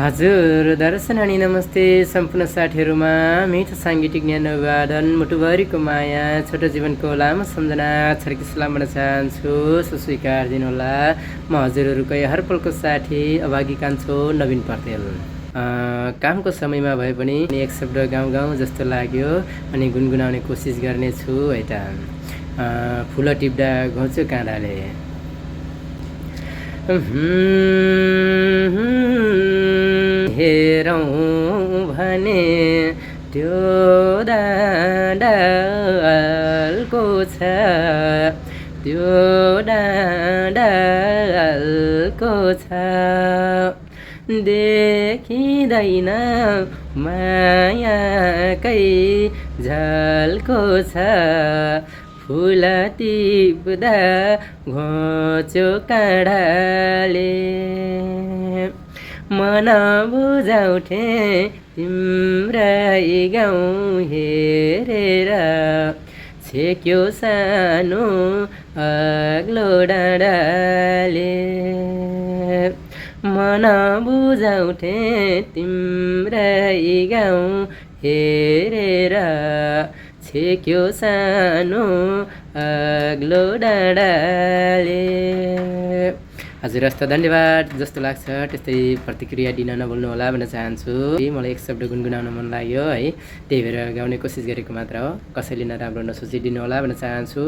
हजुर दर्शन अनि नमस्ते सम्पूर्ण साथीहरूमा मिठो साङ्गीतिक ज्ञान अभिवादन मुटुभरिको माया छोटो जीवनको लामो सम्झना छर्की सलाम भन्न चाहन्छु। सुस्वीकार दिनुहोला। म हजुरहरूकै हर पलको साथी अभागी कान्छो नवीन पर्तेल। कामको समयमा भए पनि एक शब्द गाउँ गाउँ जस्तो लाग्यो अनि गुनगुनाउने कोसिस गर्नेछु है त। फुल टिप्दा घोच्यो काँडाले हेरौँ भने त्यो डाँडालको छ, त्यो डाँडालको छ, देखिँदैन मायाकै झल्को छ, फुल टिप्दा घोच्यो काँडाले। मन बुझाउँथे तिम्रै गाउँ हेरेर, छेक्यो सानो अग्लो डाँडाले। मन बुझाउँथे तिम्रै गाउँ हेरेर, छेक्यो सानो अग्लो डाँडाले। हजुर हस्त धन्यवाद। जस्तो लाग्छ त्यस्तै प्रतिक्रिया दिन नभुल्नु होला भन्न चाहन्छु। मलाई एक शब्द गुनगुनाउन मन लाग्यो है, त्यही भएर गाउने कोसिस गरेको मात्र हो। कसैले नराम्रो नसोचिदिनु होला भन्न चाहन्छु।